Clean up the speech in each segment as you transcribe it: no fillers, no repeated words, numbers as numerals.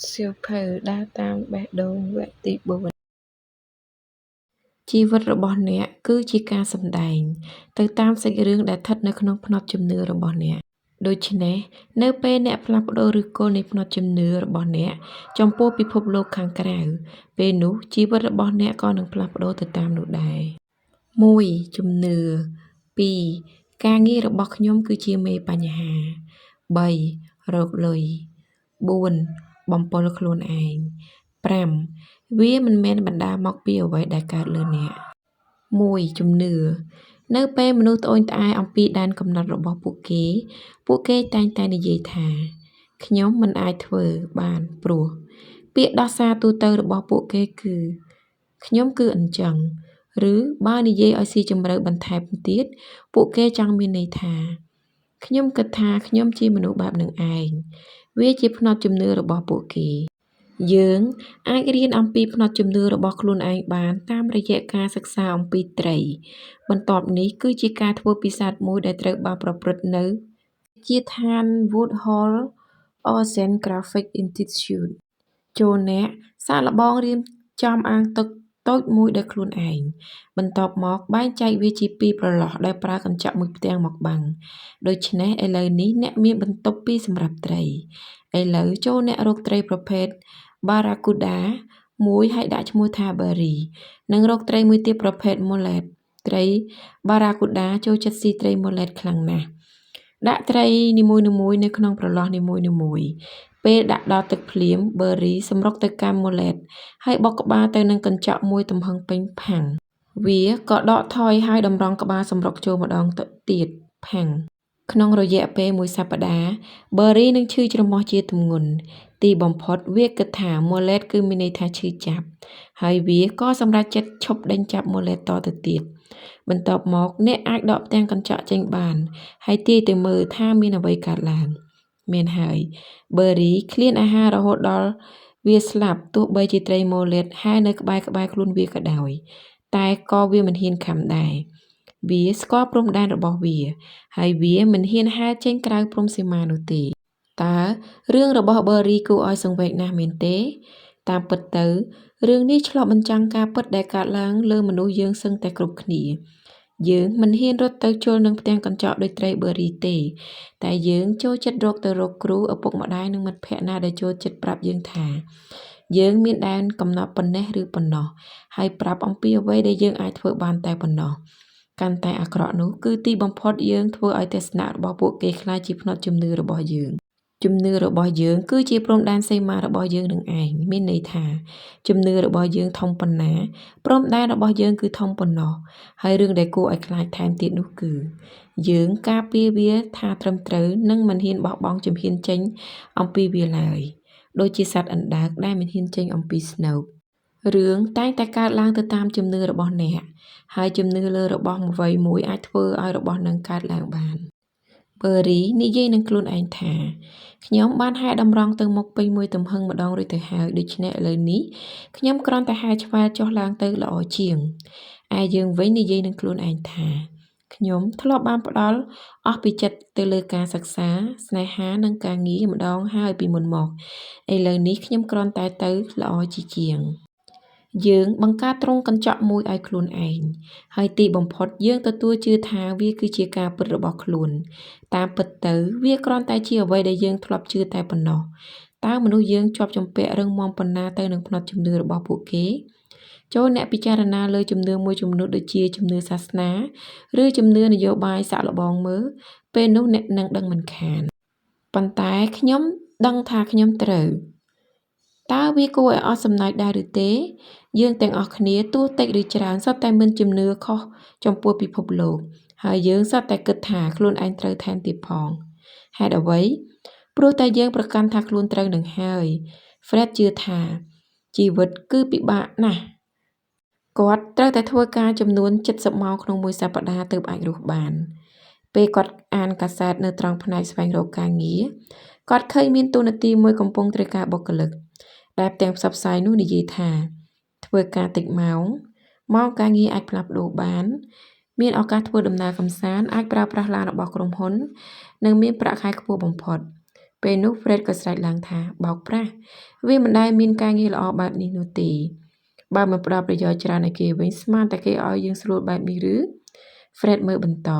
សៀវភៅដើរតាមបេះដូង វគ្គទីបួន ជីវិតរបស់អ្នកគឺជាការសម្តែង ទៅតាមសាច់រឿងដែលស្ថិតនៅក្នុងផ្នត់ជំនឿរបស់អ្នក ដូច្នេះ នៅពេលអ្នកផ្លាស់ប្តូរឫសគល់នៃផ្នត់ជំនឿរបស់អ្នកចំពោះពិភពលោកខាងក្រៅ ពេលនោះជីវិតរបស់អ្នកក៏នឹងផ្លាស់ប្តូរទៅតាមនោះដែរ ១ ជំនឿ ២ ការងាររបស់ខ្ញុំគឺជាមេបញ្ហា ៣ រកលុយ ៤ បំពុលខ្លួនឯង ៥ វាមិនមែនបណ្តាលមកពីអ្វីដែលកើតលើអ្នក ១ ជំនឿ នៅពេលមនុស្សត្អូញត្អែរអំពីដែនកំណត់របស់ពួកគេ ពួកគេតែងតែនិយាយថា ខ្ញុំមិនអាចធ្វើបានព្រោះ ពាក្យដោះសារទូទៅរបស់ពួកគេគឺ ខ្ញុំគឺអញ្ចឹង ឬបើនិយាយឲ្យស៊ីជម្រៅបន្ថែមទៀតពួកគេចង់មានន័យថា ខ្ញុំគិតថាខ្ញុំជាមនុស្សបែបហ្នឹងឯង វាជាផ្នត់ជំនឿរបស់ពួកគេ យើងអាចរៀនអំពីផ្នត់ជំនឿរបស់ខ្លួនឯងបានតាមរយៈការសិក្សាអំពីត្រី បន្ទាប់នេះគឺជាការធ្វើពិសោធន៍មួយដែលត្រូវបានប្រព្រឹត្តនៅវិទ្យាស្ថាន Woods Hole Oceanographic Institute ចូរអ្នកសាកល្បងរៀបចំអាងទឹកតូចមួយដោយខ្លួនឯង បន្ទាប់មកបែងចែកវាជាពីរប្រឡោះដោយប្រើកញ្ចក់មួយផ្ទាំងមកបាំង ដូច្នេះឥឡូវនេះអ្នកមានបន្ទប់ពីរសម្រាប់ត្រី ឥឡូវចូរអ្នករកត្រីប្រភេទបារ៉ាគូដាមួយហើយដាក់ឈ្មោះថាប៊ើរី និងរកត្រីមួយទៀតប្រភេទម៉ូឡេត ត្រីបារ៉ាគូដាចូលចិត្តស៊ីត្រីម៉ូឡេតខ្លាំងណាស់ ដាក់ត្រីនីមួយៗនៅក្នុងប្រឡោះនីមួយៗ ពេលដាក់ដល់ទឹកភ្លាម ប៊ើរីសម្រុកទៅកាន់ម៉ូឡេតហើយបុកក្បាលទៅនឹងកញ្ចក់មួយទំហឹងពេញ ផាំង វាក៏ដកថយហើយតម្រង់ក្បាលសម្រុកចូលម្តងទៀត ផាំង ក្នុងរយៈពេលមួយសប្តាហ៍ ប៊ើរីនឹងឈឺច្រមុះជាទម្ងន់ ទីបំផុតវាគិតថាម៉ូឡេតគឺមានន័យថាឈឺចាប់ ហើយវាក៏សម្រេចចិត្តឈប់ដេញចាប់ម៉ូឡេតតទៅទៀត បន្ទាប់មកអ្នកអាចដកផ្ទាំងកញ្ចក់ចេញបាន ហើយទាយទៅមើលថាមានអ្វីកើតឡើង មែនហើយ ប៊ើរីឃ្លានអាហាររហូតដល់វាស្លាប់ទោះបីជាត្រីម៉ូឡេតហែលនៅក្បែរៗខ្លួនវាក៏ដោយ តែក៏វាមិនហ៊ានខាំដែរ វាស្គាល់ព្រំដែនរបស់វា ហើយវាមិនហ៊ានហែលចេញក្រៅព្រំសីមានោះទេ តើរឿងរបស់ប៊ើរីគួរឲ្យសង្វេគណាស់មែនទេ តាមពិតទៅ រឿងនេះឆ្លុះបញ្ចាំងការពិតដែលកើតឡើងលើមនុស្សយើងសឹងតែគ្រប់គ្នា យើងមិនហ៊ានរត់ទៅជល់នឹងផ្ទាំងកញ្ចក់ដូចត្រីប៊ើរីទេ តែយើងចូលចិត្តរកទៅរកគ្រូ ឪពុកម្តាយនិងមិត្តភក្តិណាដែលចូលចិត្តប្រាប់យើងថា យើងមានដែនកំណត់ប៉ុណ្ណេះឬប៉ុណ្ណោះ ហើយប្រាប់អំពីអ្វីដែលយើងអាចធ្វើបានតែប៉ុណ្ណោះ កាន់តែអាក្រក់នោះគឺទីបំផុតយើងធ្វើឲ្យទស្សនៈរបស់ពួកគេក្លាយជាផ្នត់ជំនឿរបស់យើង ជំនឿរបស់យើងគឺជាព្រំដែនសីមារបស់យើងនឹងឯង មានន័យថា ជំនឿរបស់យើងធំប៉ុណ្ណា ព្រំដែនរបស់យើងគឺធំប៉ុណ្ណោះ ហើយរឿងដែលគួរឲ្យខ្លាចថែមទៀតនោះគឺ យើងការពារវាថាត្រឹមត្រូវនិងមិនហ៊ានបោះបង់ជំហានចេញអំពីវាឡើយ ដូចជាសត្វអណ្ដើកដែលមិនហ៊ានចេញអំពីស្នូក រឿងតែងតែកើតឡើងទៅតាមជំនឿរបស់អ្នក ហើយជំនឿលើរបស់អ្វីមួយអាចធ្វើឲ្យរបស់ហ្នឹងកើតឡើងបាន ប៊ើរីនិយាយនឹងខ្លួនឯងថា ខ្ញុំបានហែលតម្រង់ទៅមុខពេញមួយទំហឹងម្តងរួចទៅហើយ ដូច្នេះឥឡូវនេះខ្ញុំគ្រាន់តែហែលឆ្វែលចុះឡើងទៅល្អជាង ឯយើងវិញនិយាយនឹងខ្លួនឯងថា ខ្ញុំធ្លាប់បានផ្តល់អស់ពីចិត្តទៅលើការសិក្សា ស្នេហានិងការងារម្តងហើយពីមុនមក ឥឡូវនេះខ្ញុំគ្រាន់តែទៅល្អជាជាង យើងបង្កើតទ្រុងកញ្ចក់មួយឲ្យខ្លួនឯង ហើយទីបំផុតយើងទទួលជឿថាវាគឺជាការពិតរបស់ខ្លួន តាមពិតទៅវាគ្រាន់តែជាអ្វីដែលយើងធ្លាប់ជឿតែប៉ុណ្ណោះ តើមនុស្សយើងជាប់ជំពាក់រឹងមាំប៉ុណ្ណាទៅនឹងផ្នត់ជំនឿរបស់ពួកគេ ចូរអ្នកពិចារណាលើជំនឿមួយចំនួនដូចជាជំនឿសាសនា ឬជំនឿនយោបាយសាកល្បងមើល ពេលនោះអ្នកនឹងដឹងមិនខាន ប៉ុន្តែខ្ញុំដឹងថាខ្ញុំត្រូវ តើវាគួរឲ្យអស់សំណើចដែរឬទេ យើងទាំងអស់គ្នាទោះតិចឬច្រើនសុទ្ធតែមានជំនឿខុសចំពោះពិភពលោក ហើយយើងសុទ្ធតែគិតថាខ្លួនឯងត្រូវថែមទៀតផង ហេតុអ្វី ព្រោះតែយើងប្រកាន់ថាខ្លួនត្រូវនឹងហើយ ហ្វ្រេតជឿថា ជីវិតគឺពិបាកណាស់ គាត់ត្រូវតែធ្វើការចំនួន ៧០ ម៉ោងក្នុងមួយសប្តាហ៍ទើបអាចរស់បាន ពេលគាត់អានកាសែតនៅត្រង់ផ្នែកស្វែងរកការងារ គាត់ឃើញមានតួនាទីមួយកំពុងត្រូវការបុគ្គលិក ដែលផ្ទាំងផ្សព្វផ្សាយនោះនិយាយថា ធ្វើការតិចម៉ោង ម៉ោងការងារអាចផ្លាស់ប្តូរបាន មានឱកាសធ្វើដំណើរកម្សាន្ត អាចប្រើប្រាស់ឡានរបស់ក្រុមហ៊ុន និងមានប្រាក់ខែខ្ពស់បំផុត ពេលនោះ ហ្វ្រេតក៏ស្រែកឡើងថា បោកប្រាស់ វាមិនដែលមានការងារល្អបែបនេះនោះទេ បើមិនផ្ដល់ប្រយោជន៍ច្រើនឲ្យគេវិញ ស្មានតែគេឲ្យយើងស្រួលបែបនេះឬ ហ្វ្រេតមើលបន្ត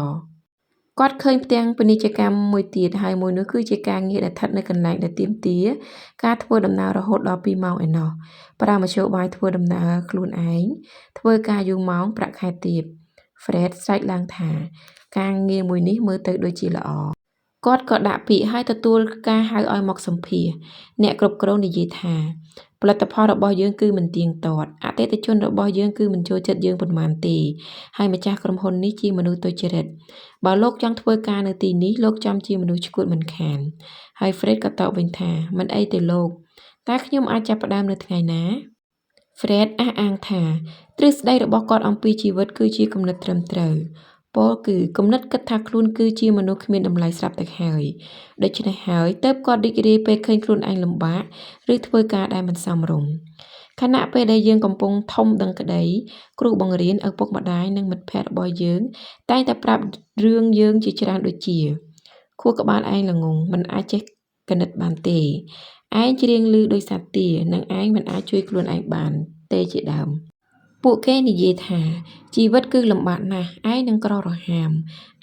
គាត់ឃើញផ្ទាំងពាណិជ្ជកម្មមួយទៀត ហើយមួយនោះគឺជាការងារដែលស្ថិតនៅកន្លែងដែលទាមទារការធ្វើដំណើររហូតដល់2ម៉ោងឯណោះ ប្រើមធ្យោបាយធ្វើដំណើរខ្លួនឯង ធ្វើការយូរម៉ោងប្រាក់ខែទាប ហ្វ្រេតស្រែកឡើងថា ការងារមួយនេះមើលទៅដូចជាល្អ គាត់ក៏ដាក់ពាក្យហើយទទួលការហៅឲ្យមកសម្ភាសន៍ អ្នកគ្រប់គ្រងនិយាយថា ផលិតផលរបស់យើងគឺមិនទៀងទាត់ អតិថិជនរបស់យើងគឺមិនចូលចិត្តយើងប៉ុន្មានទេ ហើយម្ចាស់ក្រុមហ៊ុននេះជាមនុស្សទុច្ចរិត បើលោកចង់ធ្វើការនៅទីនេះ លោកចំជាមនុស្សឆ្កួតមិនខាន ហើយហ្វ្រេតក៏តបវិញថា មិនអីទេលោក តើខ្ញុំអាចចាប់ផ្ដើមនៅថ្ងៃណា ហ្វ្រេតអះអាងថា ទ្រឹស្ដីរបស់គាត់អំពីជីវិតគឺជាគំនិតត្រឹមត្រូវ ពោលគឺគំនិតគិតថាខ្លួនគឺជាមនុស្សគ្មានតម្លៃស្រាប់ទៅហើយ ដូច្នេះហើយទើបគាត់រីករាយពេលឃើញខ្លួនឯងលំបាក ឬធ្វើការដែលមិនសមរម្យ ខណៈពេលដែលយើងកំពុងធំដឹងក្តី គ្រូបង្រៀន ឪពុកម្ដាយ និងមិត្តភក្តិរបស់យើងតែងតែប្រាប់រឿងយើងជាច្រើនដូចជា ខួរក្បាលឯងល្ងង់មិនអាចចេះគណិតបានទេ ឯងច្រៀងឮដូចសត្វទា និងឯងមិនអាចជួយខ្លួនឯងបានទេជាដើម ពួកគេនិយាយថា ជីវិតគឺលំបាកណាស់ ឯងនឹងក្ររហាម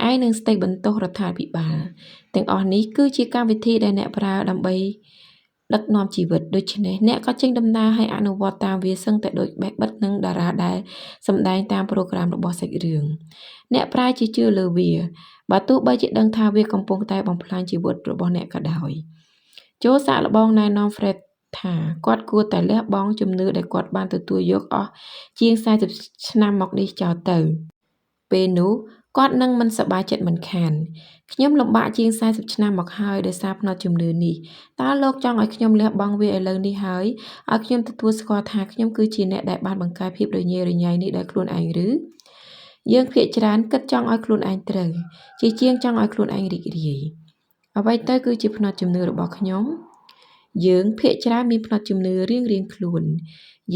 ឯងនឹងស្ដីបន្ទោសរដ្ឋាភិបាល ទាំងអស់នេះគឺជាកម្មវិធីដែលអ្នកប្រើដើម្បីដឹកនាំជីវិត ដូច្នេះអ្នកក៏ចេញដំណើរហើយអនុវត្តតាមវាសឹងតែដូចបេះបិទនឹងតារាដែលសម្ដែងតាមប្រូក្រាមរបស់សាច់រឿង អ្នកប្រែជាជឿលើវា បើទោះបីជាដឹងថាវាកំពុងតែបំផ្លាញជីវិតរបស់អ្នកក៏ដោយ ចូលសាកល្បងណែនាំហ្វ្រេតថាគាត់គួរតែលះបង់ជំនឿដែលគាត់បានទទួលយកអស់ជាង40ឆ្នាំមកនេះចោលទៅ ពេលនោះគាត់នឹងមិនសប្បាយចិត្តមិនខាន ខ្ញុំលំបាកជាង40ឆ្នាំមកហើយដោយសារផ្នត់ជំនឿនេះ តើលោកចង់ឲ្យខ្ញុំលះបង់វាឥឡូវនេះហើយឲ្យខ្ញុំទទួលស្គាល់ថាខ្ញុំគឺជាអ្នកដែលបានបង្កើតភាពរញ៉េរញ៉ៃនេះដោយខ្លួនឯងឬ យើងភាគច្រើនគិតចង់ឲ្យខ្លួនឯងត្រូវ ជាជាងចង់ឲ្យខ្លួនឯងរីករាយ អ្វីទៅគឺជាផ្នត់ជំនឿរបស់ខ្ញុំ យើងភាគច្រើនមានផ្នត់ជំនឿរៀងៗខ្លួន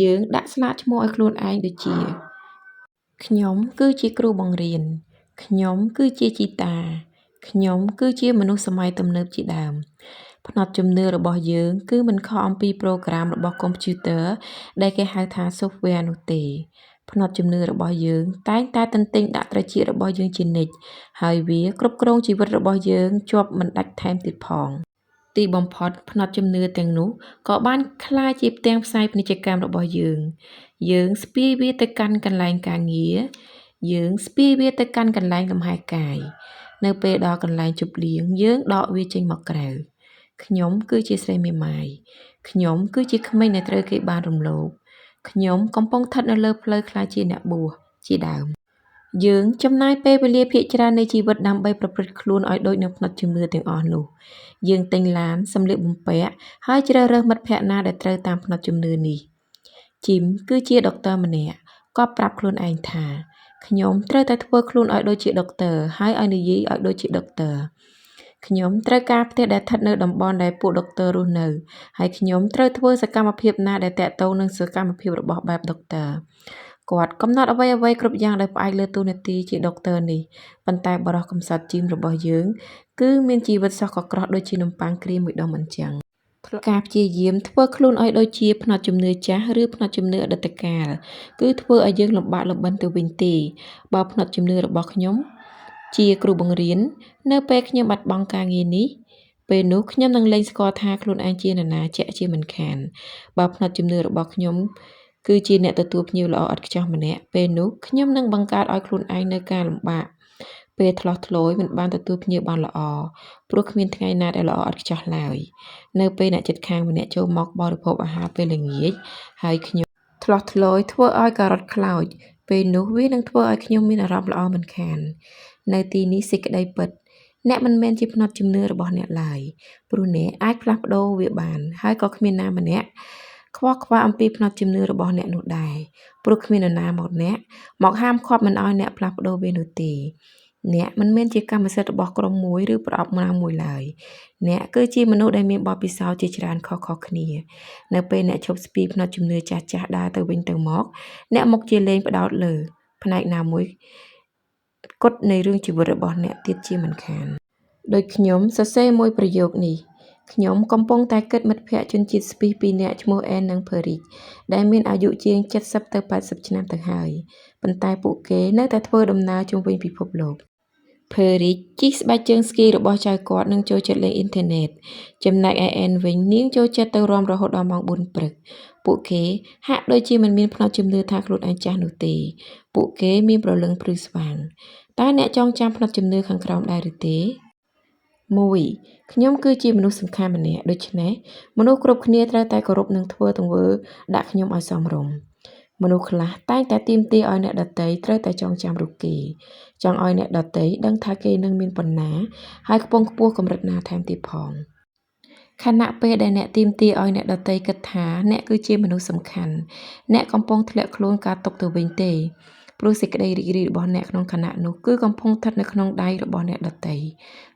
យើងដាក់ស្លាកឈ្មោះឲ្យខ្លួនឯងដូចជា ខ្ញុំគឺជាគ្រូបង្រៀន ខ្ញុំគឺជាជីតា ខ្ញុំគឺជាមនុស្សសម័យទំនើបជាដើម ផ្នត់ជំនឿរបស់យើងគឺមិនខុសអំពីប្រូក្រាមរបស់កុំព្យូទ័រដែលគេហៅថា software នោះទេ ផ្នត់ជំនឿរបស់យើងតែងតែទន្ទេញដាក់ត្រចៀករបស់យើងជានិច្ច ហើយវាគ្រប់គ្រងជីវិតរបស់យើងជាប់មិនដាច់ថែមទៀតផង ទីបំផុតផ្នត់ជំនឿទាំងនោះក៏បានក្លាយជាផ្ទាំងផ្សាយពាណិជ្ជកម្មរបស់យើង យើងស្ពាយវាទៅកាន់កន្លែងការងារ យើងស្ពាយវាទៅកាន់កន្លែងលំហែកាយ នៅពេលដល់កន្លែងជប់លៀងយើងដកវាចេញមកក្រៅ ខ្ញុំគឺជាស្រីមេម៉ាយ ខ្ញុំគឺជាក្មេងដែលត្រូវគេបានរំលោភ ខ្ញុំកំពុងស្ថិតនៅលើផ្លូវក្លាយជាអ្នកបួសជាដើម យើងចំណាយពេលវេលាភាគច្រើននៃជីវិតដើម្បីប្រព្រឹត្តខ្លួនឲ្យដូចនឹងផ្នត់ជំនឿទាំងអស់នោះ យើងទិញឡាន សម្លៀកបំពាក់ ហើយជ្រើសរើសមិត្តភក្តិណាដែលត្រូវតាមផ្នត់ជំនឿនេះ ជីមគឺជាដុកទ័រម្នាក់ គាត់ប្រាប់ខ្លួនឯងថា ខ្ញុំត្រូវតែធ្វើខ្លួនឲ្យដូចជាដុកទ័រ ហើយឲ្យនិយាយឲ្យដូចជាដុកទ័រ ខ្ញុំត្រូវការផ្ទះដែលស្ថិតនៅតំបន់ដែលពួកដុកទ័ររស់នៅ ហើយខ្ញុំត្រូវធ្វើសកម្មភាពណាដែលទាក់ទងនឹងសកម្មភាពរបស់បែបដុកទ័រ គាត់កំណត់អ្វីៗគ្រប់យ៉ាងដោយផ្អែកលើតួនាទីជាដុកទ័រនេះ ប៉ុន្តែបុរសកំសត់ជីមរបស់យើងគឺមានជីវិតសោះកក្រោះដូចជានំប៉័ងក្រៀមមួយដុំអញ្ចឹង ការព្យាយាមធ្វើខ្លួនឲ្យដូចជាផ្នត់ជំនឿចាស់ឬផ្នត់ជំនឿអតីតកាល គឺធ្វើឲ្យយើងលំបាកលំបិនទៅវិញទេ បើផ្នត់ជំនឿរបស់ខ្ញុំជាគ្រូបង្រៀន នៅពេលខ្ញុំបាត់បង់ការងារនេះ ពេលនោះខ្ញុំនឹងលែងស្គាល់ថាខ្លួនឯងជានរណាជាក់ជាមិនខាន បើផ្នត់ជំនឿរបស់ខ្ញុំគឺជាអ្នកទទួលភ្ញៀវល្អឥតខ្ចោះម្នាក់ ពេលនោះខ្ញុំនឹងបង្កើតឲ្យខ្លួនឯងនូវការលំបាក ពេលថ្លោះធ្លោយមិនបានទទួលភ្ញៀវបានល្អ ព្រោះគ្មានថ្ងៃណាដែលល្អឥតខ្ចោះឡើយ នៅពេលអ្នកជិតខាងម្នាក់ចូលមកបរិភោគអាហារពេលល្ងាច ហើយខ្ញុំថ្លោះធ្លោយធ្វើឲ្យការ៉ុតខ្លោច ពេលនោះវានឹងធ្វើឲ្យខ្ញុំមានអារម្មណ៍ល្អមិនខាន នៅទីនេះសេចក្តីពិត អ្នកមិនមែនជាផ្នត់ជំនឿរបស់អ្នកឡើយ ព្រោះអ្នកអាចផ្លាស់ប្ដូរវាបាន ហើយក៏គ្មានណាម្នាក់ខ្វល់ខ្វាយអំពីផ្នត់ជំនឿរបស់អ្នកនោះដែរ ព្រោះគ្មាននរណាមកអ្នកមកហាមឃាត់មិនឲ្យអ្នកផ្លាស់ប្ដូរវានោះទេ អ្នកមិនមែនជាកម្មសិទ្ធិរបស់ក្រុមមួយឬប្រអប់ណាមួយឡើយ អ្នកគឺជាមនុស្សដែលមានបទពិសោធន៍ជាច្រើនខុសៗគ្នា នៅពេលអ្នកឈប់ស្ពាយផ្នត់ជំនឿចាស់ៗដើរទៅវិញទៅមក អ្នកមុខជាលែងផ្ដោតលើផ្នែកណាមួយគត់នៃរឿងជីវិតរបស់អ្នកទៀតជាមិនខាន ដូចខ្ញុំសរសេរមួយប្រយោគនេះ ខ្ញុំកំពុងតែគិតមិត្តភក្តិជនជាតិស្វីសពីរនាក់ឈ្មោះអែននិងភើរីកដែលមានអាយុជាង70ទៅ80ឆ្នាំទៅហើយប៉ុន្តែពួកគេនៅតែធ្វើដំណើរជុំវិញពិភពលោកភើរីកជិះស្បែកជើងស្គីរបស់ចៅគាត់និងចូលចិត្តលេងអ៊ីនធឺណិតចំណែកឯអែនវិញនាងចូលចិត្តទៅរាំរហូតដល់ម៉ោង4ព្រឹកពួកគេហាក់ដូចជាមិនមានផ្នត់ជំនឿថាខ្លួនឯងចាស់នោះទេពួកគេមានព្រលឹងព្រឺស្វាងតើអ្នកចងចាំផ្នត់ជំនឿខាងក្រោមដែរឬទេ1ខ្ញុំគឺជាមនុស្សសំខាន់ម្នាក់ដូច្នេះមនុស្សគ្រប់គ្នាត្រូវតែគោរពនិងធ្វើទង្វើដាក់ខ្ញុំឲ្យសមរម្យមនុស្សខ្លះតែងតែទាមទារឲ្យអ្នកដទៃត្រូវតែចងចាំរូបគេចង់ឲ្យអ្នកដទៃដឹងថាគេនឹងមានប៉ុណ្ណាហើយខ្ពង់ខ្ពស់កម្រិតណាថែមទៀតផងខណៈពេលដែលអ្នកទាមទារឲ្យអ្នកដទៃគិតថាអ្នកគឺជាមនុស្សសំខាន់អ្នកកំពុងធ្លាក់ខ្លួនការຕົកទៅវិញទេព្រោះសេចក្តីរីករាយរបស់អ្នកក្នុងខណៈនោះគឺកំពុងស្ថិតនៅក្នុងដៃរបស់អ្នកដទៃ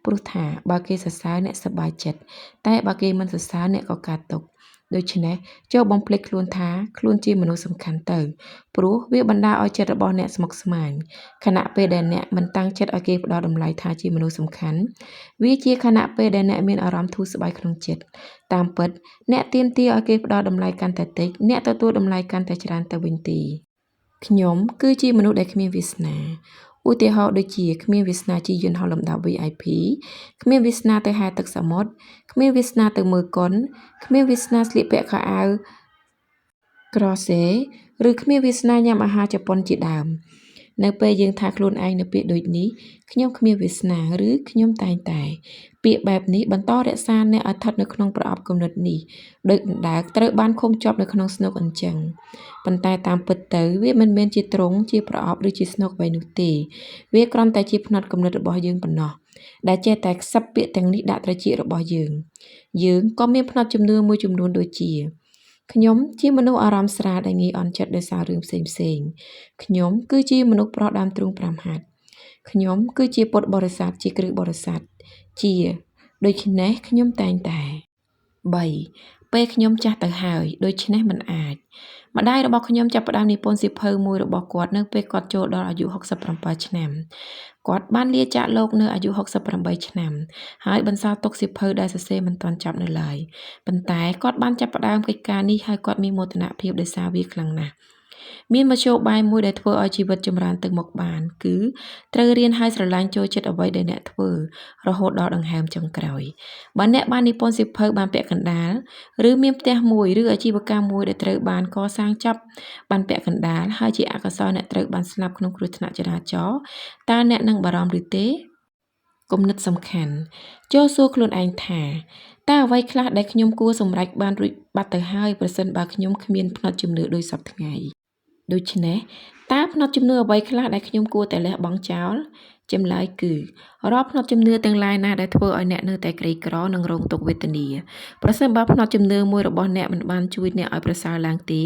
ព្រោះថាបើគេសរសើរអ្នកសប្បាយចិត្តតែបើគេមិនសរសើរអ្នកក៏កើតទុក្ខដូច្នេះចូលបំភ្លេចខ្លួនថាខ្លួនជាមនុស្សសំខាន់ទៅព្រោះវាបណ្ដាលឲ្យចិត្តរបស់អ្នកស្មុគស្មាញខណៈពេលដែលអ្នកមិនតាំងចិត្តឲ្យគេផ្ដល់តម្លៃថាជាមនុស្សសំខាន់វាជាខណៈពេលដែលអ្នកមានអារម្មណ៍ធូរស្បើយក្នុងចិត្តតាមពិតអ្នកទាមទារឲ្យគេផ្ដល់តម្លៃកាន់តែតិចអ្នកទទួលតម្លៃកាន់តែច្រើនទៅវិញទេខ្ញុំគឺជាមនុស្សដែលគ្មានវាសនាឧទាហរណ៍ដូចជាគ្មានវាសនាជិះយន្តហោះលំដាប់ VIP គ្មានវាសនាទៅហែលទឹកសមុទ្រគ្មានវាសនាទៅមើលកុនគ្មានវាសនាស្លៀកពាក់ខោអាវក្រសេឬគ្មានវាសនាញ៉ាំអាហារជប៉ុនជាដើមនៅពេលយើងថាខ្លួនឯងនៅពាក្យដូចនេះខ្ញុំគ្មានវាសនាឬខ្ញុំតែងតែពាក្យបែបនេះបន្តរក្សាអ្នកឲ្យស្ថិតនៅក្នុងប្រអប់គំនិតនេះដោយអណ្ដើកត្រូវបានឃុំជាប់នៅក្នុងស្នូកអញ្ចឹងប៉ុន្តែតាមពិតទៅវាមិនមែនជាទ្រុងជាប្រអប់ឬជាស្នូកអ្វីនោះទេវាគ្រាន់តែជាផ្នត់គំនិតរបស់យើងប៉ុណ្ណោះដែលចេះតែខ្សឹបពាក្យទាំងនេះដាក់ត្រចៀករបស់យើងយើងក៏មានផ្នត់ជំនឿមួយចំនួនដូចជាខ្ញុំជាមនុស្សអារម្មណ៍ស្រាលដែលងាយអន់ចិត្តដោយសាររឿងផ្សេងផ្សេងខ្ញុំគឺជាមនុស្សប្រុសដើមទ្រូង5ហត្ថខ្ញុំគឺជាពុទ្ធបរិស័ទជាគ្រឹះបរិស័ទជាដូច្នេះខ្ញុំតែងតែ3ពេលខ្ញុំចាស់ទៅហើយដូច្នេះមិនអាចម្ដាយរបស់ខ្ញុំចាប់ផ្ដើមនិពន្ធសៀវភៅមួយរបស់គាត់នៅពេលគាត់ចូលដល់អាយុ67ឆ្នាំគាត់បានលាចាកលោកនៅអាយុ68ឆ្នាំហើយបន្សល់ទុកសៀវភៅដែលសរសេរមិនទាន់ចប់នៅឡើយប៉ុន្តែគាត់បានចាប់ផ្ដើមកិច្ចការនេះហើយគាត់មានមោទនភាពដោយសារវាខ្លាំងណាស់មានមធ្យោបាយមួយដែលធ្វើឲ្យជីវិតចម្រើនទៅមុខបានគឺត្រូវរៀនឲ្យស្រឡាញ់ចូលចិត្តអ្វីដែលអ្នកធ្វើរហូតដល់ដង្ហើមចុងក្រោយបើអ្នកបាននិពន្ធសៀវភៅបានពាក់កណ្ដាលឬមានផ្ទះមួយឬអាជីវកម្មមួយដែលត្រូវបានកសាងចប់បានពាក់កណ្ដាលហើយជាអកុសលអ្នកត្រូវបានស្លាប់ក្នុងគ្រោះថ្នាក់ចរាចរណ៍តើអ្នកនឹងបារម្ភឬទេគំនិតសំខាន់ចូលសួរខ្លួនឯងថាតើអ្វីខ្លះដែលខ្ញុំគួរសម្រេចបានរួចបាត់ទៅហើយប្រសិនបើខ្ញុំគ្មានផ្នត់ជំនឿដូចសព្វថ្ងៃដូច្នេះតើផ្នត់ជំនឿអ្វីខ្លះដែលខ្ញុំគួរតែលះបង់ចោលចម្លើយគឺរាល់ផ្នត់ជំនឿទាំងឡាយណាដែលធ្វើឲ្យអ្នកនៅតែក្រីក្រនិងរងទុក្ខវេទនាប្រសិនបើផ្នត់ជំនឿមួយរបស់អ្នកមិនបានជួយអ្នកឲ្យប្រសើរឡើងទេ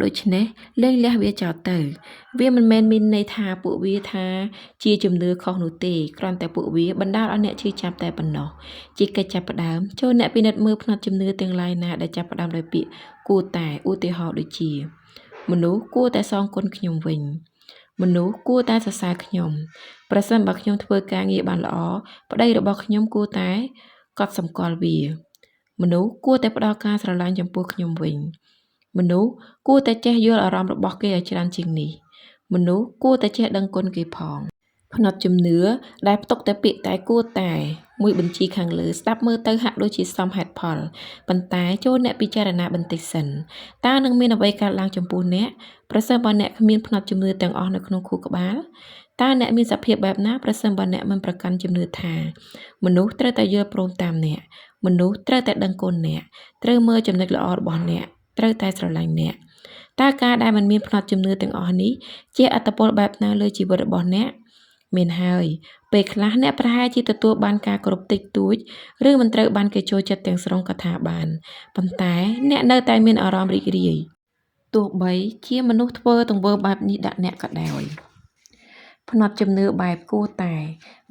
ដូច្នេះលែងលះវាចោលទៅវាមិនមែនមានន័យថាពួកវាថាជាជំនឿខុសនោះទេគ្រាន់តែពួកវាបណ្ដាលឲ្យអ្នកឈឺចាប់តែប៉ុណ្ណោះជាកិច្ចចាប់ផ្ដើមចូលអ្នកពិនិត្យមើលផ្នត់ជំនឿទាំងឡាយណាដែលចាប់ផ្ដើមដោយពាក្យគួរតែឧទាហរណ៍ដូចជាមនុស្សគួរតែសងគុណខ្ញុំវិញមនុស្សគួរតែសរសើរខ្ញុំប្រសិនបើខ្ញុំធ្វើការងារបានល្អប្តីរបស់ខ្ញុំគួរតែកត់សម្គាល់វាមនុស្សគួរតែផ្ដល់ការស្រឡាញ់ចំពោះខ្ញុំវិញមនុស្សគួរតែចេះយល់អារម្មណ៍របស់គេឲ្យច្រើនជាងនេះមនុស្សគួរតែចេះដឹងគុណគេផងផ្នត់ជំនឿដែលផ្ទុកតែពាក្យតែគួរតែមួយបញ្ជីខាងលើស្ដាប់មើលទៅហាក់ដូចជាសមហេតុផលប៉ុន្តែចូលអ្នកពិចារណាបន្តិចសិនតើនឹងមានអ្វីកើតឡើងចំពោះអ្នកប្រសិនបើអ្នកគ្មានផ្នត់ជំនឿទាំងអស់នៅក្នុងខួរក្បាលតើអ្នកមានសភាពបែបណាប្រសិនបើអ្នកមិនប្រកាន់ជំនឿថាមនុស្សត្រូវតែយល់ព្រមតាមអ្នកមនុស្សត្រូវតែដឹងគុណអ្នកត្រូវមើលចំណុចល្អរបស់អ្នកត្រូវតែស្រឡាញ់អ្នកតើការដែលមិនមានផ្នត់ជំនឿទាំងអស់នេះជាឥទ្ធិពលបែបណាលើជីវិតរបស់អ្នកមានហើយពេលខ្លះអ្នកប្រហែលជាទទួលបានការគោរពតិចតួចឬមិនត្រូវបានគេចូលចិត្តទាំងស្រុងក៏ថាបានប៉ុន្តែអ្នកនៅតែមានអារម្មណ៍រីករាយទោះបីជាមនុស្សធ្វើទង្វើបែបនេះដាក់អ្នកក៏ដោយផ្នត់ជំនឿបែបគួរតែ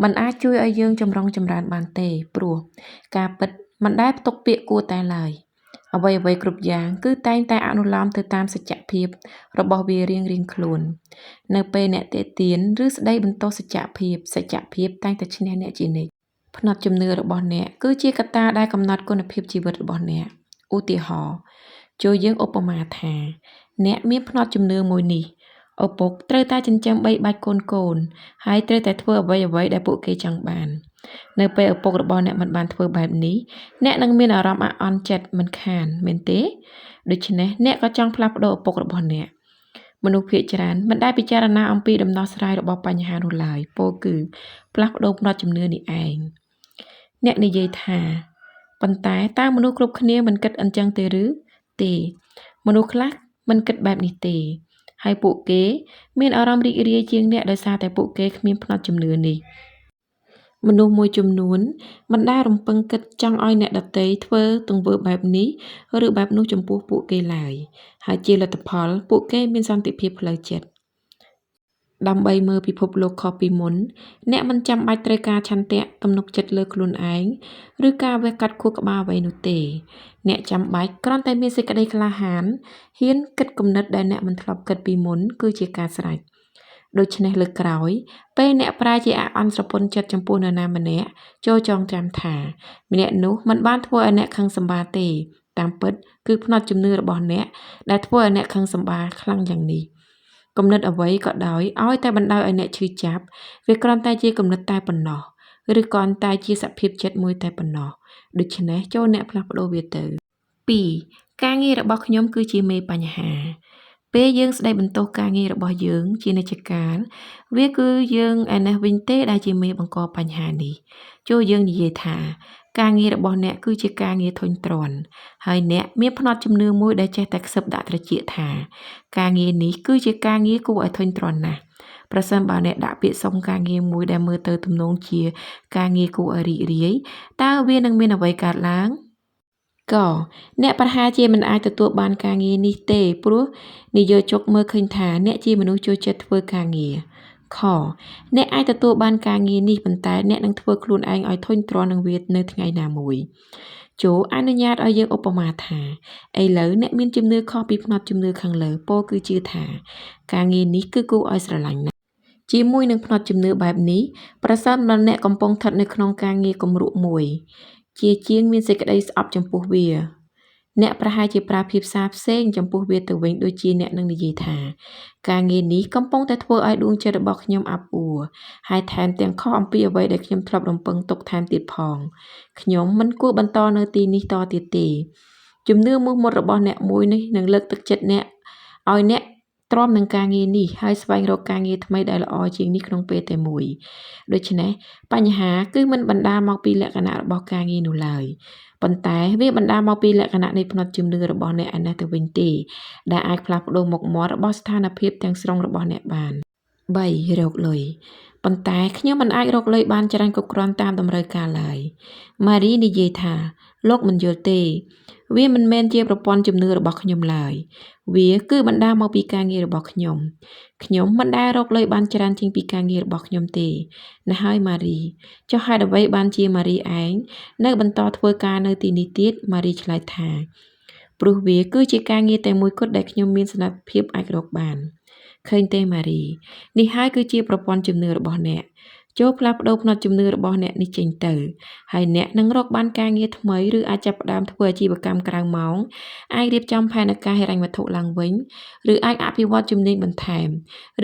មិនអាចជួយឲ្យយើងចម្រុងចម្រើនបានទេព្រោះការពិតមិនដែលផ្ទុកពាក្យគួរតែឡើយអ្វីៗគ្រប់យ៉ាងគឺតែងតែអនុលោមទៅតាមសច្ចភាពរបស់វារៀងៗខ្លួននៅពេលអ្នកទាក់ទាញឬស្ដីបន្ទោសសច្ចភាពសច្ចភាពតែងតែឈ្នះអ្នកជានិច្ច ផ្នត់ជំនឿរបស់អ្នកគឺជាកត្តាដែលកំណត់គុណភាពជីវិតរបស់អ្នកឧទាហរណ៍ចូរយើងឧបមាថា អ្នកមានផ្នត់ជំនឿមួយនេះឪពុកត្រូវតែចិញ្ចឹមបីបាច់កូនៗហើយត្រូវតែធ្វើអ្វីៗដែលពួកគេចង់បាន នៅពេលឪពុករបស់អ្នកមិនបានធ្វើបែបនេះអ្នកនឹងមានអារម្មណ៍អាក់អន់ចិត្តមិនខានមែនទេដូច្នេះអ្នកក៏ចង់ផ្លាស់ប្ដូរឪពុករបស់អ្នកមនុស្សភាគច្រើនមិនដែលពិចារណាអំពីដំណោះស្រាយរបស់បញ្ហានោះឡើយពោលគឺផ្លាស់ប្ដូរផ្នត់ជំនឿនេះឯងអ្នកនិយាយថាប៉ុន្តែតើមនុស្សគ្រប់គ្នាមិនគិតអញ្ចឹងទេឬទេមនុស្សខ្លះមិនគិតបែបនេះទេហើយពួកគេមានអារម្មណ៍រីករាយជាងអ្នកដោយសារតែពួកគេគ្មានផ្នត់ជំនឿនេះមនុស្សមួយចំនួនមិនដែលរំពឹងគិតចង់ឲ្យអ្នកដទៃធ្វើទង្វើបែបនេះឬបែបនោះចំពោះពួកគេឡើយហើយជាលទ្ធផលពួកគេមានសន្តិភាពផ្លូវចិត្តដើម្បីមើលពិភពលោកខុសពីមុនអ្នកមិនចាំបាច់ត្រូវការឆន្ទៈទំនុកចិត្តលើខ្លួនឯងឬការវះកាត់ខួរក្បាលអ្វីនោះទេអ្នកចាំបាច់គ្រាន់តែមានសេចក្តីក្លាហានហ៊ានគិតគំនិតដែលអ្នកមិនធ្លាប់គិតពីមុនគឺជាការស្រេចដូច្នេះលើកក្រោយពេលអ្នកប្រែជាអាក់អន់ស្រពន់ចិត្តចំពោះនរណាម្នាក់ចូលចងចាំថាម្នាក់នោះមិនបានធ្វើឲ្យអ្នកខឹងសម្បារទេតាមពិតគឺផ្នត់ជំនឿរបស់អ្នកដែលធ្វើឲ្យអ្នកខឹងសម្បារខ្លាំងយ៉ាងនេះគំនិតអ្វីក៏ដោយឲ្យតែបណ្ដោយឲ្យអ្នកឈឺចាប់វាគ្រាន់តែជាគំនិតតែប៉ុណ្ណោះឬគ្រាន់តែជាសភាពចិត្តមួយតែប៉ុណ្ណោះដូច្នេះចូលអ្នកផ្លាស់ប្ដូរវាទៅ2ការងាររបស់ខ្ញុំគឺជាមេបញ្ហាពេលយើងស្ដីបន្ទោសការងាររបស់យើងជានិច្ចកាលវាគឺយើងឯណេះវិញទេដែលជាមេបង្កបញ្ហានេះចូលយើងនិយាយថាការងាររបស់អ្នកគឺជាការងារធុញទ្រាន់ហើយអ្នកមានផ្នត់ជំនឿមួយដែលចេះតែខ្សឹបដាក់ត្រចៀកថាការងារនេះគឺជាការងារគួរឲ្យធុញទ្រាន់ណាស់ប្រសិនបើអ្នកដាក់ពាក្យសុំការងារមួយដែលមើលទៅទំនងជាការងារគួរឲ្យរីករាយតើវានឹងមានអ្វីកើតឡើងកអ្នកប្រហែលជាមិនអាចទទួលបានការងារនេះទេព្រោះនិយោជកមើលឃើញថាអ្នកជាមនុស្សចូលចិត្តធ្វើការងារខអ្នកអាចទទួលបានការងារនេះប៉ុន្តែអ្នកនឹងធ្វើខ្លួនឯងឲ្យធុញទ្រាន់នឹងវានៅថ្ងៃណាមួយចូលអនុញ្ញាតឲ្យយើងឧបមាថាឥឡូវអ្នកមានជំនឿខុសពីផ្នត់ជំនឿខាងលើពោលគឺជឿថាការងារនេះគឺគួរឲ្យស្រឡាញ់ណាស់ជាមួយនឹងផ្នត់ជំនឿបែបនេះប្រសិនបើអ្នកកំពុងស្ថិតនៅក្នុងការងារគំរក់មួយជាជាងមានសេចក្តីស្អប់ចំពោះវាអ្នកប្រហែលជាប្រើភាសាផ្សេងចំពោះវាទៅវិញដូចជាអ្នកនឹងនិយាយថាការងារនេះកំពុងតែធ្វើឲ្យដួងចិត្តរបស់ខ្ញុំអាប់អួរហើយថែមទាំងខុសអំពីអ្វីដែលខ្ញុំធ្លាប់រំពឹងទុកថែមទៀតផងខ្ញុំមិនគួរបន្តនៅទីនេះតទៀតទេជំនឿមោះមុតរបស់អ្នកមួយនេះនឹងលើកទឹកចិត្តអ្នកឲ្យអ្នកទ្រាំនឹងការងារនេះហើយស្វែងរកការងារថ្មីដែលល្អជាងនេះក្នុងពេលតែមួយដូច្នេះបញ្ហាគឺមិនបណ្ដាលមកពីលក្ខណៈរបស់ការងារនោះឡើយប៉ុន្តែវាបណ្ដាលមកពីលក្ខណៈនៃផ្នត់ជំនឿរបស់អ្នកឯណេះទៅវិញទេដែលអាចផ្លាស់ប្ដូរមុខមាត់របស់ស្ថានភាពទាំងស្រុងរបស់អ្នកបាន3រកលុយប៉ុន្តែខ្ញុំមិនអាចរកលុយបានច្រើនគ្រប់គ្រាន់តាមតម្រូវការឡើយម៉ារីនិយាយថាលោកមិនយល់ទេវាមិនមែនជាប្រព័ន្ធជំនឿរបស់ខ្ញុំឡើយវាគឺបណ្ដាលមកពីការងាររបស់ខ្ញុំខ្ញុំមិនដែលរកលុយបានច្រើនជាងពីការងាររបស់ខ្ញុំទេណាស់ហើយម៉ារីចុះហេតុអ្វីបានជាម៉ារីឯងនៅបន្តធ្វើការនៅទីនេះទៀតម៉ារីឆ្លើយថាព្រោះវាគឺជាការងារតែមួយគត់ដែលខ្ញុំមានសមត្ថភាពអាចរកបានឃើញទេម៉ារីនេះហើយគឺជាប្រព័ន្ធជំនឿរបស់អ្នកចូលផ្លាស់ប្ដូរផ្នត់ជំនឿរបស់អ្នកនេះចេញទៅហើយអ្នកនឹងរកបានការងារថ្មីឬអាចចាប់ផ្ដើមធ្វើអាជីវកម្មក្រៅម៉ោងអាចរៀបចំផែនការហិរញ្ញវត្ថុឡើងវិញឬអាចអភិវឌ្ឍជំនាញបន្ថែម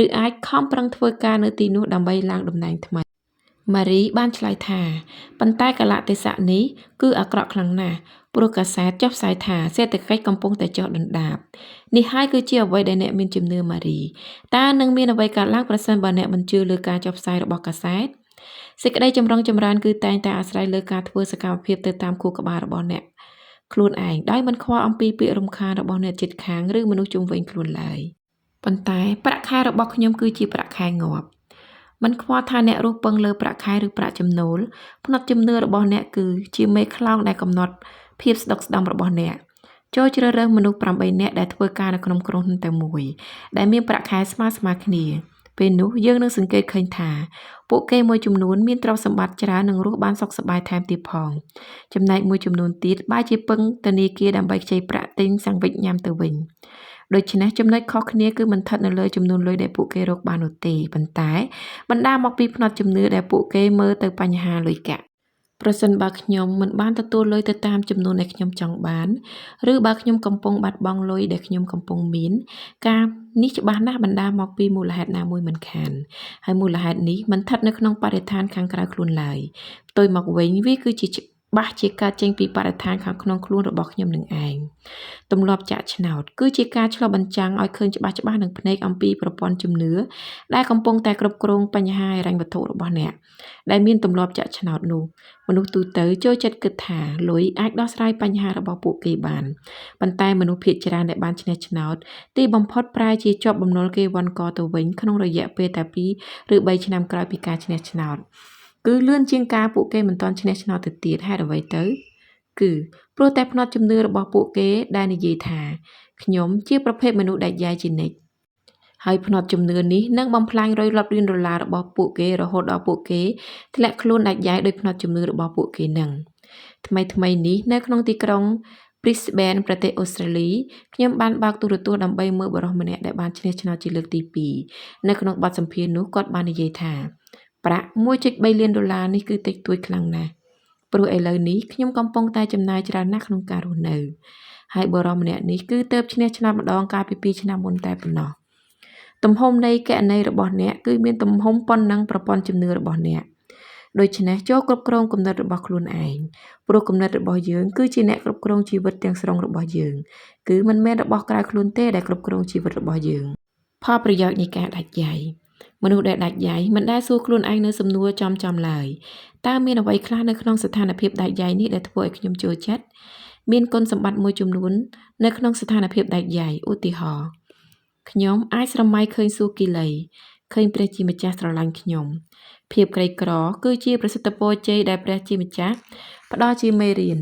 ឬអាចខំប្រឹងធ្វើការនៅទីនោះដើម្បីឡើងតំណែងថ្មីម៉ារីបានឆ្លើយថាប៉ុន្តែកាលៈទេសៈនេះគឺអាក្រក់ខ្លាំងណាស់ព្រោះកាសែតចុះផ្សាយថាសេដ្ឋកិច្ចកំពុងតែចុះដុនដាបនេះហើយគឺជាអ្វីដែលអ្នកមានជំនឿម៉ារីតើនឹងមានអ្វីកើតឡើងប្រសិនបើអ្នកមិនជឿលើការចុះផ្សាយរបស់កាសែតសេចក្តីចម្រុងចម្រើនគឺតែងតែអាស្រ័យលើការធ្វើសកម្មភាពទៅតាមខួរក្បាលរបស់អ្នកខ្លួនឯងដោយមិនខ្វល់អំពីពាក្យរំខានរបស់អ្នកជិតខាងឬមនុស្សជុំវិញខ្លួនឡើយប៉ុន្តែប្រាក់ខែរបស់ខ្ញុំគឺជាប្រាក់ខែងាប់មិនខ្វល់ថាអ្នករស់ពឹងលើប្រាក់ខែឬប្រាក់ចំណូលផ្នត់ជំនឿរបស់អ្នកគឺជាមេខ្លោងដែលកំណត់ភាពស្ដុកស្ដំរបស់អ្នកចូលជ្រើសរើសមនុស្ស8នាក់ដែលធ្វើការនៅក្នុងក្រុមហ៊ុនតែមួយដែលមានប្រាក់ខែស្មើៗគ្នាពេលនោះយើងនឹងសង្កេតឃើញថាពួកគេមួយចំនួនមានទ្រព្យសម្បត្តិច្រើននិងរស់បានសុខសប្បាយថែមទៀតផងចំណែកមួយចំនួនទៀតបែរជាពឹងធនាគារដើម្បីខ្ចីប្រាក់ទិញសាំងវិចញ៉ាំទៅវិញដូច្នេះចំណុចខុសគ្នាគឺមិនស្ថិតនៅលើចំនួនលុយដែលពួកគេរកបាននោះទេប៉ុន្តែបណ្ដាលមកពីផ្នត់ជំនឿដែលពួកគេមើលទៅបញ្ហាលុយកាក់ ប្រសិនបើខ្ញុំមិនបានទទួលលុយទៅតាមចំនួនដែលខ្ញុំចង់បាន ឬបើខ្ញុំកំពុងបាត់បង់លុយដែលខ្ញុំកំពុងមាន ការនេះច្បាស់ណាស់បណ្តាលមកពីមូលហេតុណាមួយមិនខាន ហើយមូលហេតុនេះមិនស្ថិតនៅក្នុងបរិស្ថានខាងក្រៅខ្លួនឡើយ ផ្ទុយមកវិញវាគឺជាច្បាស់ជាកើតចេញពីបរិស្ថានខាងក្នុងខ្លួនរបស់ខ្ញុំនឹងឯង ទម្លាប់ចាក់ឆ្នោត គឺជាការឆ្លុះបញ្ចាំងឲ្យឃើញច្បាស់ៗនឹងភ្នែកអំពីប្រព័ន្ធជំនឿដែលកំពុងតែគ្រប់គ្រងបញ្ហាហិរញ្ញវត្ថុរបស់អ្នក ដែលមានទម្លាប់ចាក់ឆ្នោតនោះ មនុស្សទូទៅចូលចិត្តគិតថាលុយអាចដោះស្រាយបញ្ហារបស់ពួកគេបាន ប៉ុន្តែមនុស្សភាគច្រើនដែលបានឈ្នះឆ្នោត ទីបំផុតប្រែជាជាប់បំណុលគេវ័ណ្ឌកទៅវិញក្នុងរយៈពេលតែ ២ ឬ ៣ ឆ្នាំក្រោយពីការឈ្នះឆ្នោត គឺលឿនជាងកាលពួកគេមិនទាន់ឈ្នះឆ្នោតទៅទៀត ហេតុអ្វីទៅ? គឺព្រោះតែផ្នត់ជំនឿរបស់ពួកគេដែលនិយាយថា ខ្ញុំជាប្រភេទមនុស្សដាច់យ៉ៃជានិច្ច ហើយផ្នត់ជំនឿនេះនឹងបំផ្លាញរុយរាប់លានដុល្លាររបស់ពួកគេរហូតដល់ពួកគេធ្លាក់ខ្លួនដាច់យ៉ៃដោយផ្នត់ជំនឿរបស់ពួកគេនឹង ថ្មីៗនេះនៅក្នុងទីក្រុង Brisbane ប្រទេសអូស្ត្រាលី ខ្ញុំបានបើកទូរទស្សន៍ដើម្បីមើលបុរសម្នាក់ដែលបានឈ្នះឆ្នោតជាលើកទីពីរ នៅក្នុងបទសម្ភាសន៍នោះគាត់បាននិយាយថា ប្រាក់ 1.3 លានដុល្លារនេះគឺតិចតួចខ្លាំងណាស់ ព្រោះឥឡូវនេះខ្ញុំកំពុងតែចំណាយច្រើនណាស់ក្នុងការរស់នៅ ហើយបុរសម្នាក់នេះគឺទើបឈ្នះឆ្នោតម្ដងកាលពី 2 ឆ្នាំមុនតែប៉ុណ្ណោះ ទំហំនៃគណនីរបស់អ្នកគឺមានទំហំប៉ុណ្ណឹងប្រព័ន្ធជំនឿរបស់អ្នក ដូច្នេះចូលគ្រប់គ្រងគំនិតរបស់ខ្លួនឯង ព្រោះគំនិតរបស់យើងគឺជាអ្នកគ្រប់គ្រងជីវិតទាំងស្រុងរបស់យើង គឺមិនមែនរបស់ក្រៅខ្លួនទេដែលគ្រប់គ្រងជីវិតរបស់យើង ផលប្រយោជន៍នៃការដាច់យ៉ៃ មនុស្សដែលដាច់យ៉ៃមិនដែលសួរខ្លួនឯងនូវសំណួរចំៗឡើយ តើមានអ្វីខ្លះនៅក្នុងស្ថានភាពដាច់យ៉ៃនេះដែលធ្វើឲ្យខ្ញុំចូលចិត្ត? មានគុណសម្បត្តិមួយចំនួននៅក្នុងស្ថានភាពដាច់យ៉ៃ ឧទាហរណ៍ ខ្ញុំអាចស្រមៃឃើញសួគ៌គីឡី ឃើញព្រះជាម្ចាស់ស្រឡាញ់ខ្ញុំ ភាពក្រីក្រគឺជាប្រសិទ្ធពរជ័យដែលព្រះជាម្ចាស់ផ្ដល់ជាមេរៀន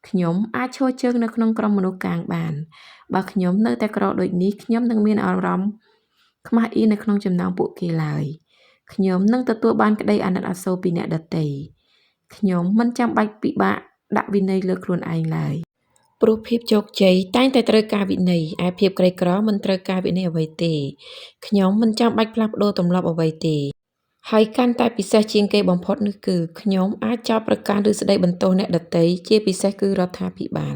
ខ្ញុំអាចឈរជើងនៅក្នុងក្រុមមនុស្សកាងបាន បើខ្ញុំនៅតែក្រដូចនេះខ្ញុំនឹងមានអារម្មណ៍ខ្មាស់អៀននៅក្នុងចំណោមពួកគេឡើយ ខ្ញុំនឹងទទួលបានក្តីអាណិតអាសូរពីអ្នកដទៃ ខ្ញុំមិនចាំបាច់ពិបាកដាក់វិន័យលើខ្លួនឯងឡើយ ព្រោះភាពជោគជ័យតែងតែត្រូវការវិន័យ ឯភាពក្រីក្រមិនត្រូវការវិន័យអ្វីទេ ខ្ញុំមិនចាំបាច់ផ្លាស់ប្ដូរទម្លាប់អ្វីទេ ហើយកាន់តែពិសេសជាងគេបំផុតនោះគឺ ខ្ញុំអាចចោទប្រកាន់ឬស្ដីបន្ទោសអ្នកដទៃ ជាពិសេសគឺរដ្ឋាភិបាល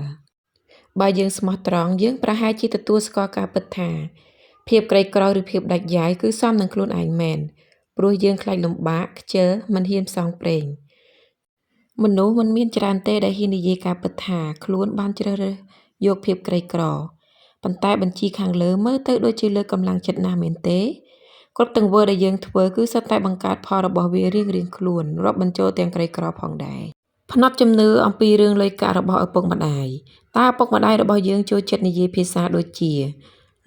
បើយើងស្មោះត្រង់យើងប្រហែលជាទទួលស្គាល់ការពិតថា ភាពក្រីក្រឬភាពដាច់យ៉ៃគឺសមនឹងខ្លួនឯងមែន ព្រោះយើងខ្លាចលំបាក ខ្ជិល មិនហ៊ានផ្សងព្រេង មនុស្សមិនមានច្រើនទេដែលហ៊ាននិយាយការពិតថាខ្លួនបានជ្រើសរើសយកភាពក្រីក្រ ប៉ុន្តែបញ្ជីខាងលើមើលទៅដូចជាលើកកម្លាំងចិត្តណាស់មែនទេ? គ្រប់ទង្វើដែលយើងធ្វើគឺសុទ្ធតែបង្កើតផលរបស់វារៀងៗខ្លួនរាប់បញ្ចូលទាំងក្រីក្រផងដែរ ផ្នត់ជំនឿអំពីរឿងលុយកាក់របស់ឪពុកម្តាយ តើឪពុកម្តាយរបស់យើងចូលចិត្តនិយាយភាសាដូចជា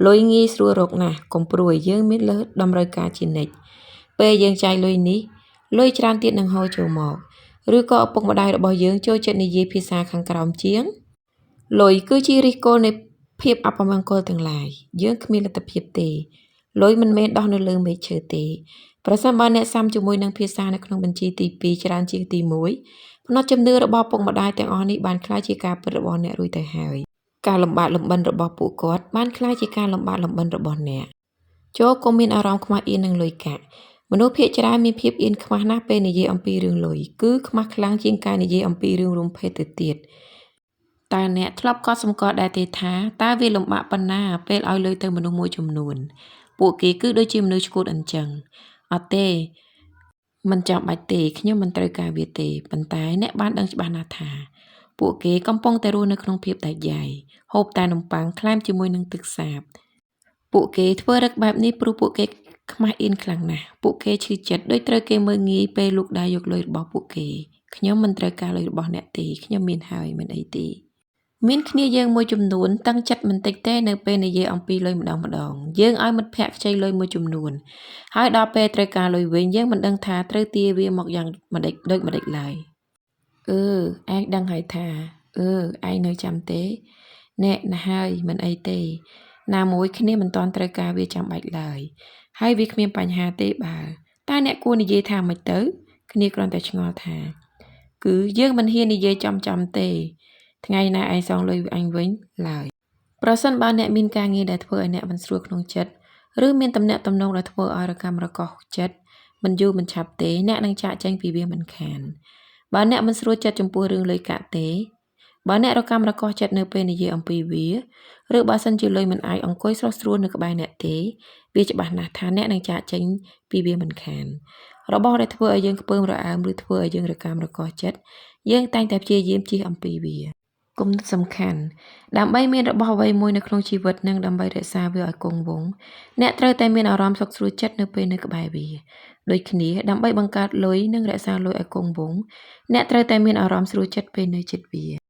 លុយងាយស្រួលរកណាស់ កុំព្រួយយើងមានលើសតម្រូវការជានិច្ច ពេលយើងចាយលុយនេះ លុយច្រើនទៀតនឹងហូរចូលមក ឬក៏ឪពុកម្តាយរបស់យើងចូលចិត្តនិយាយភាសាខាងក្រោមជាង លុយគឺជាឫសគល់នៃភាពអពមង្គលទាំងឡាយ យើងគ្មានលទ្ធភាពទេ លុយមិនមែនដុះនៅលើមែកឈើទេ ប្រសិនបើអ្នកស៊ាំជាមួយនឹងភាសានៅក្នុងបញ្ជីទី ២ ច្រើនជាងទី ១ ផ្នត់ជំនឿរបស់ឪពុកម្តាយទាំងអស់នេះបានក្លាយជាការពិតរបស់អ្នករួចទៅហើយ ការលំបាកលំបិនរបស់ពួកគាត់បានក្លាយជាការលំបាកលំបិនរបស់អ្នក ចូរកុំមានអារម្មណ៍ខ្មាស់អៀននឹងលុយកាក់ មនុស្សភាគច្រើនមានភាពអៀនខ្មាស់ណាស់ពេលនិយាយអំពីរឿងលុយ គឺខ្មាស់ខ្លាំងជាងការនិយាយអំពីរឿងរួមភេទទៅទៀត តើអ្នកធ្លាប់កត់សម្គាល់ដែរទេថាតើវាលំបាកប៉ុណ្ណាពេលឲ្យលុយទៅមនុស្សមួយចំនួន ពួកគេគឺដូចជាមនុស្សឆ្កួតអញ្ចឹង អត់ទេ មិនចាំបាច់ទេ ខ្ញុំមិនត្រូវការវាទេ ប៉ុន្តែអ្នកបានដឹងច្បាស់ណាស់ថា ពួកគេកំពុងតែរស់នៅក្នុងភាពដាច់យ៉ៃ ហូបតែនំប៉័ងក្លែមជាមួយនឹងទឹកសាប ពួកគេធ្វើរឹកបែបនេះព្រោះពួកគេខ្មាស់អៀនខ្លាំងណាស់ ពួកគេឈឺចិត្តដូចត្រូវគេមើលងាយពេលលូកដៃយកលុយរបស់ពួកគេ ខ្ញុំមិនត្រូវការលុយរបស់អ្នកទេ ខ្ញុំមានហើយ មិនអីទេ មានគ្នាយើងមួយចំនួនតឹងចិត្តមិនតិចទេនៅពេលនិយាយអំពីលុយម្ដងៗ យើងឲ្យមិត្តភក្តិខ្ចីលុយមួយចំនួន ហើយដល់ពេលត្រូវការលុយវិញយើងមិនដឹងថាត្រូវទារវាមកយ៉ាងម្តេចដូចម្តេចឡើយ អឺ ឯងដឹងហើយថា អឺ ឯងនៅចាំទេ នែ ណាស់ហើយ មិនអីទេ ណាមួយគ្នាមិនទាន់ត្រូវការវាចាំបាច់ឡើយ ហើយវាគ្មានបញ្ហាទេបើ តើអ្នកគួរនិយាយថាម៉េចទៅ គ្នាគ្រាន់តែឆ្ងល់ថា គឺយើងមិនហ៊ាននិយាយចំៗទេ ថ្ងៃណាឯងសងលុយអញវិញឡើយ ប្រសិនបើអ្នកមានការងារដែលធ្វើឲ្យអ្នកមិនស្រួលក្នុងចិត្ត ឬមានទំនាក់ទំនងដែលធ្វើឲ្យរកាំរកោសចិត្ត មិនយូរមិនឆាប់ទេ អ្នកនឹងចាកចេញពីវាមិនខាន បើអ្នកមិនស្រួលចិត្តចំពោះរឿងលុយកាក់ទេ បើអ្នករកាំរកោសចិត្តនៅពេលនិយាយអំពីវា ឬបើសិនជាលុយមិនអាចអង្គុយស្រុះស្រួលនៅក្បែរអ្នកទេ វាច្បាស់ណាស់ថាអ្នកនឹងចាកចេញពីវាមិនខាន របស់ដែលធ្វើឲ្យយើងខ្ពើមរអើមឬធ្វើឲ្យយើងរកាំរកោសចិត្ត យើងតែងតែព្យាយាមជៀសអំពីវា គំនិតសំខាន់ ដើម្បីមានរបស់អ្វីមួយនៅក្នុងជីវិតនិងដើម្បីរក្សាវាឲ្យគង់វង្ស អ្នកត្រូវតែមានអារម្មណ៍សុខស្រួលចិត្តនៅពេលនៅក្បែរវា ដូចគ្នា ដើម្បីបង្កើតលុយនិងរក្សាលុយឲ្យគង់វង្ស អ្នកត្រូវតែមានអារម្មណ៍ស្រួលចិត្តពេលនៅជិតវា។